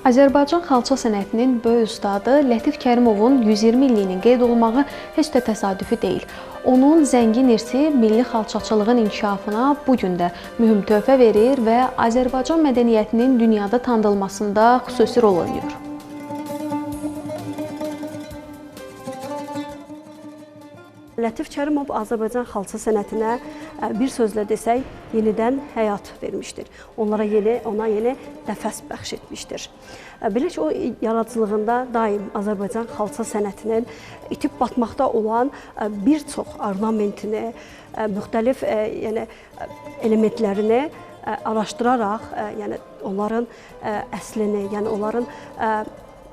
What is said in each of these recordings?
Azərbaycan xalça sənətinin böyük ustadı Lətif Kərimovun 120 illiyinin qeyd olunmağı heç də təsadüfi deyil. Onun zəngin irsi milli xalçaçılığın inkişafına bu gün də mühüm töhfə verir və Azərbaycan mədəniyyətinin dünyada tanıdılmasında xüsusi rol oynayır. Lətif Kərimov Azərbaycan xalça sənətinə bir sözlə desək, yenidən həyat vermişdir. Onlara yeni, ona yeni nəfəs bəxş etmişdir. Belə ki, o yaradıcılığında daim Azərbaycan xalça sənətinin itib batmaqda olan bir çox ornamentini, müxtəlif yəni elementlərini araşdıraraq, yəni onların əslini, yəni onların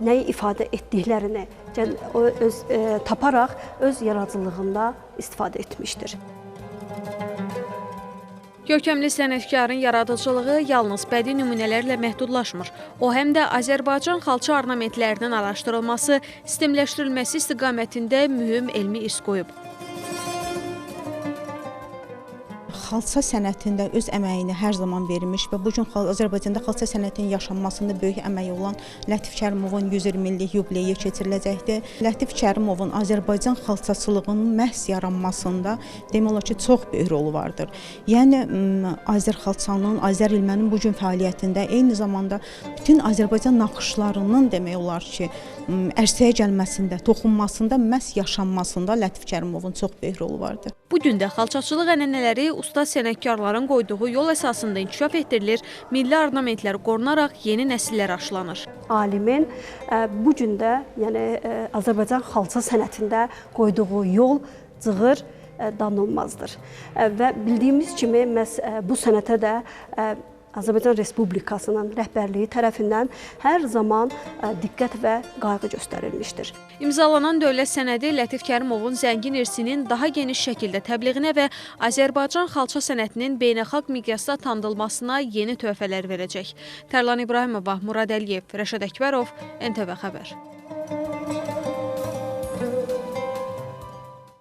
nəyi ifadə etdiklərini öz taparaq öz yaradıcılığında istifadə etmişdir. Görkəmli sənətkarın yaradıcılığı yalnız bədii nümunələrlə məhdudlaşmır. O, həm də Azərbaycan xalça ornamentlərinin araşdırılması, sistemləşdirilməsi istiqamətində mühüm elmi iz qoyub. Xalça sənətində öz əməyini hər zaman vermiş və bu gün Azərbaycanda xalça sənətinin yaşanmasında böyük əməyi olan Lətif Kərimovun 120 illik yubileyi keçiriləcəkdir. Lətif Kərimovun Azərbaycan xalçaçılığının məhz yaranmasında demək olar ki, çox böyük rolu vardır. Yəni Azərxalçanın, Azərilmənin bu gün fəaliyyətində eyni zamanda bütün Azərbaycan naxışlarının demək olar ki, ərsəyə gəlməsində, toxunmasında, məhz yaşanmasında Lətif Kərimovun çox böyük rolu vardır. Bu gün də xalçaçılıq ənənələri usta sənətkarların qoyduğu yol əsasında inkişaf etdirilir, milli ornamentlər qorunaraq yeni nəsillərə aşılanır. Alimin bu gün də, yəni Azərbaycan xalça sənətində qoyduğu yol cığır danılmazdır. Və bildiyimiz kimi məhz bu sənətə də Azərbaycan Respublikasının rəhbərliyi tərəfindən hər zaman diqqət və qayğı göstərilmişdir. İmzalanan dövlət sənədi Lətif Kərimovun zəngin irsinin daha geniş şəkildə təbliğinə və Azərbaycan xalça sənətinin beynəlxalq miqyasda tanıdılmasına yeni töhfələr verəcək. Tərlan İbrahimova, Murad Əliyev, Rəşad Əkbərov, NTV Xəbər.